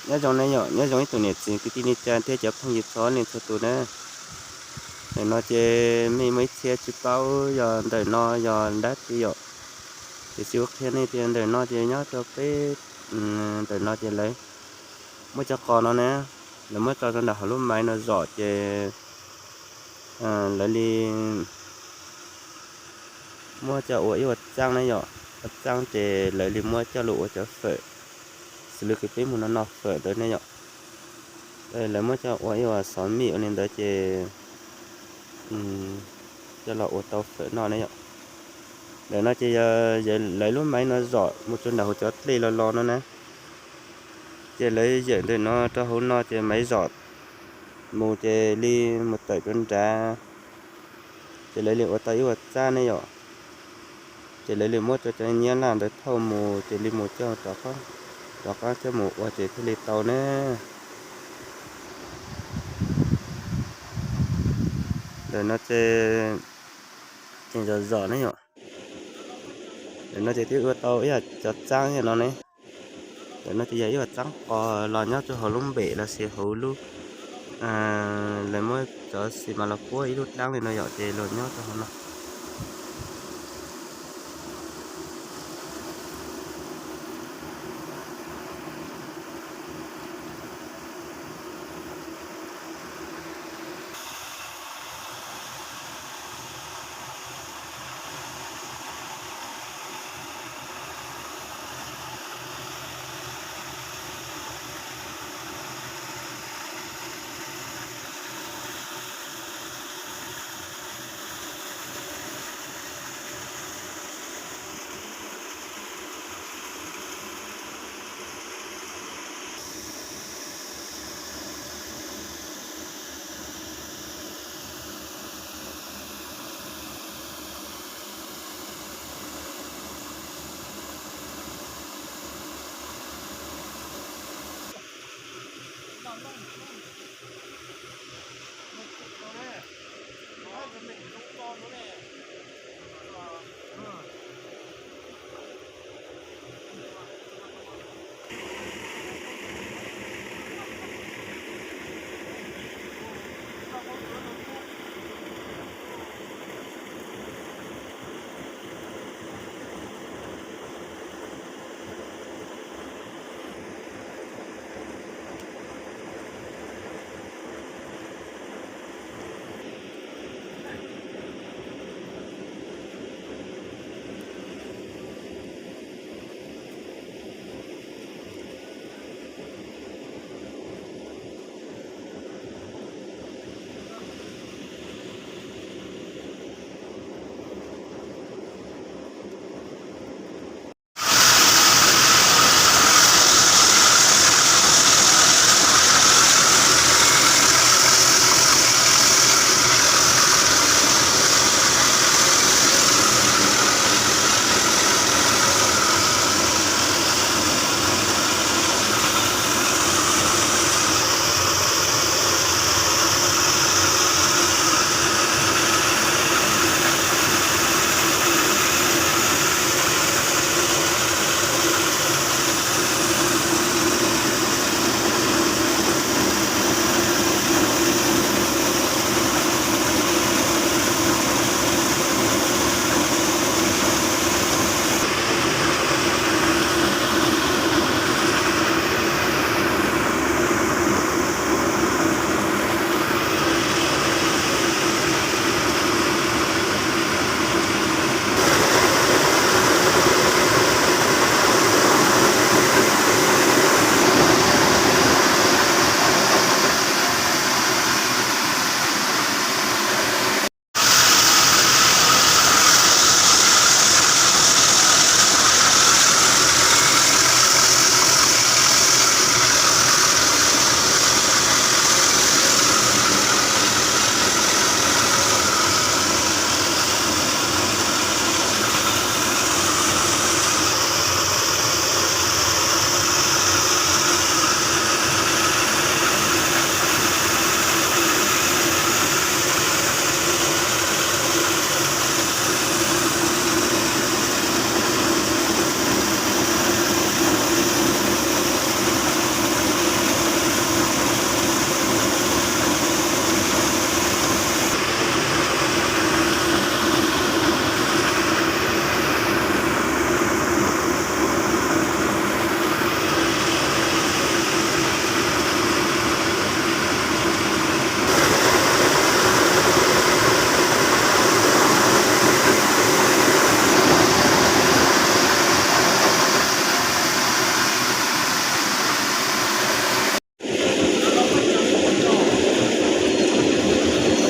Nyob zoo ne yom, nyob zoo ib tsoom niam txiv kwv tij neej tsa thiab cov phooj ywg txhua leej txhua tus na. Ntawm no ces mej muaj ib txhia tsis paub yog ntawm no yog dab tsi yom, ces xij ua qhia nej tias ntawm no ces nyob rau peb, ntawm no ces lawv muab cov qos no na, lawv muab tso rau nram hauv lub maiv no zom ces lawv li muab coj ua ib ua txaab na yom, ua txaab ces lawv li muab coj los ua cov fawm, xws li kws peb mus no noj fawm ntawd ne yom. Lawv muab coj ua ib ua xov mij ua li ntawd ces coj los ua tau fawm noj ne yom. Ntawm no ces yog lawv lub maiv no zom mus rau nram hauv cov dlej los los no na, ces lawv yawm ntawm no rau hauv no ces maiv zom mus ces li mus tawm rau nrad, ces lawv li ua tau ib ua txaab ne yom. Ces lawv li muab cov cov nyab laj ntawd thauj mus ces li mus coj rov qab coj mus ua ces thiaj li tau ne. Ntawm no ces tseem zom zom ne yom. Ntawm no ces twb ua tau ib yam cov txaab no ne. Ntawm no ces yog ib yam txaab qos los nyob rau hauv lub npem los sis hauv lub, lawv muab cov xis mas los puab ib lub dlaab li no yom ces los nyob rau hauv no.